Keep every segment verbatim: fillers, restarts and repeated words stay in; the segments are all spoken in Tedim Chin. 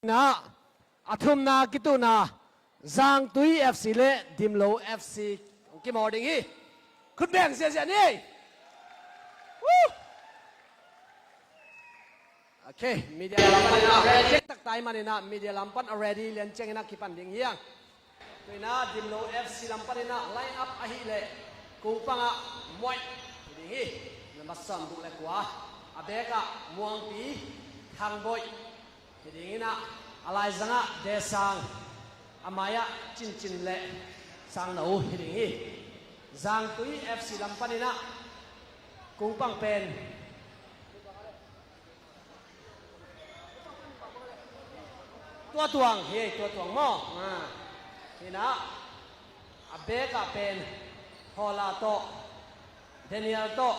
Na, a thumna kituhna Zangtui F C le Dimlo F C hong kimawl ding hi. Khut beng ziahziah ni. Woo! Okay, media lam pan in ah ready tak tai man in ah, media lam pan a ready lian ciang in ah kipan ding hi hang. Tuina Dimlo F C lam pan in ah line up ahih leh kungpang ah Muaih hi ding hi. Nambat sawm guk le kua, a back ah Muangpi, Thangboih hi ding in ah, a laizang ah Desang, a mai ah Cincin le Sangno hi ding hi. Zangtui F C lam pan in ah kungpang pen Tua Tuang hi, Tua Tuang maw? Ah. Hi in ah, a back ah pen Hawla tawh, Daniel tawh,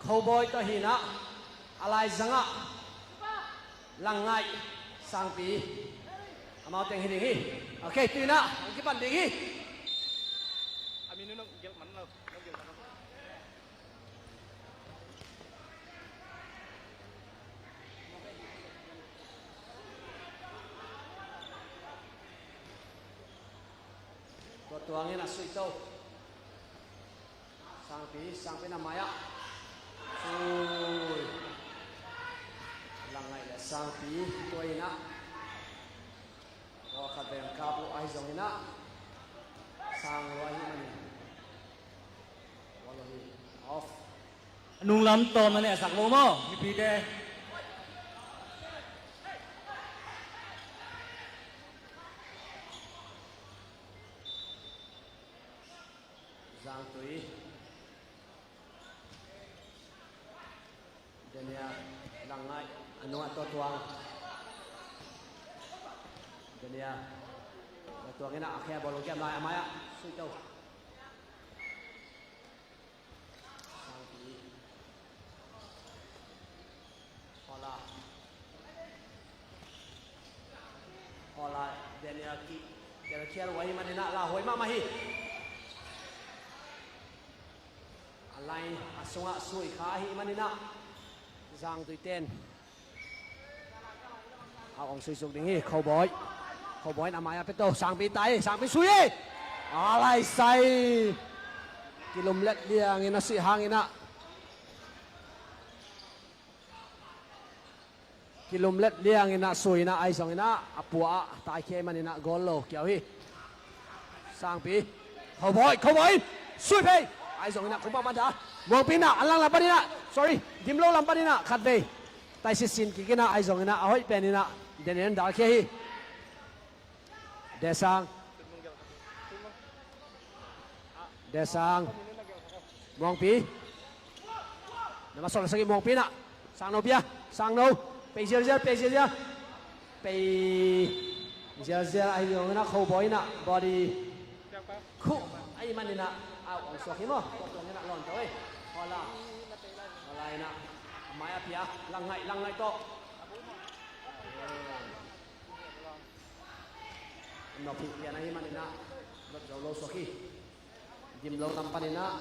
Khoboi tawh hi in ah, a laizang ah Langngaih, Sangpi, amau teng hi ding hi. Okay, tuina hong kipan ding hi. Tua Tuang in a sui to. Sangpi, Sangpi na mai ah. Sui. Langngaih le Sangpi, tua in ah. Ball khat veng kap uh ahi zongin ah, sang lua ahih manin ball hi off. Nunglam tawm na nehsak lo maw, mipite? Zangtui. Daniel, Langngaih, a nungah Tua Tuang. Daniel, Tua Tuang in ah a khia ball hong kiam lai, a mai ah sui to. Sangpi. Hawla. Hawla, Daniel ki, kial kial huai manin ah la huai mahmah hi. A line a sungah sui kha ahih manin ah Zangtui ten a hong sui suk ding hi. Khoboi, Khoboi in a mai ah pia to, Sangpi tai, Sangpi sui hi. A lai sai. Kilumlet liangin a sih hangin ah, kilumlet liangin ah sui in ah, ahi zongin ah a pua ah taikhia ahih manin ah goal lo kiau hi. Sangpi. Khoboi, Khoboi in sui phei. Ahi zongin ah kungpang pan ta. Muangpi in ah a lang lam panin ah, sorry, Dimlo lam panin ah khatvei tai sitsin kik in ah, ahi zongin ah a hoih pen in ah Daniel in dalkhia hi. Desang. Desang. Muangpi. Nambat sawm le sagih Muangpi in ah, Sangno pia. Sangno. Pei zialzial, pei zialzial. Pei zialzial ahi zongin ah Khoboi in ah body khuh ahih manin ah out hong suak hi maw. Tua Tuang in ah lawn to ei. Hawla. Hawla in ah mai ah pia. Langngaih, Langngaih tawh. Nop hi pian ahih manin ah dot zo lo suak hi. Dimlo lam panin ah,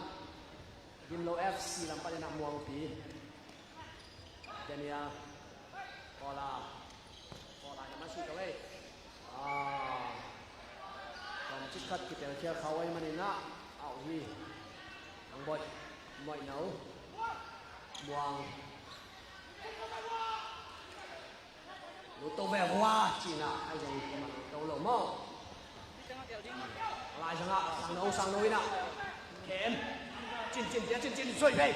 Dimlo F C lam panin ah Muangpi. Daniel. Hawla. Hawla in a mai sui to ei. Ah. Tom cik khat kitel khial kha huai manin ah out hi. Thangboih. Muaih no. Muang. Lut to ve hua, ci in ah, ahi zong kuamah lut to lo maw. Laizang ah, Sangno, Sangno in ah. Khem. Cincin, tia Cincin, sui phei.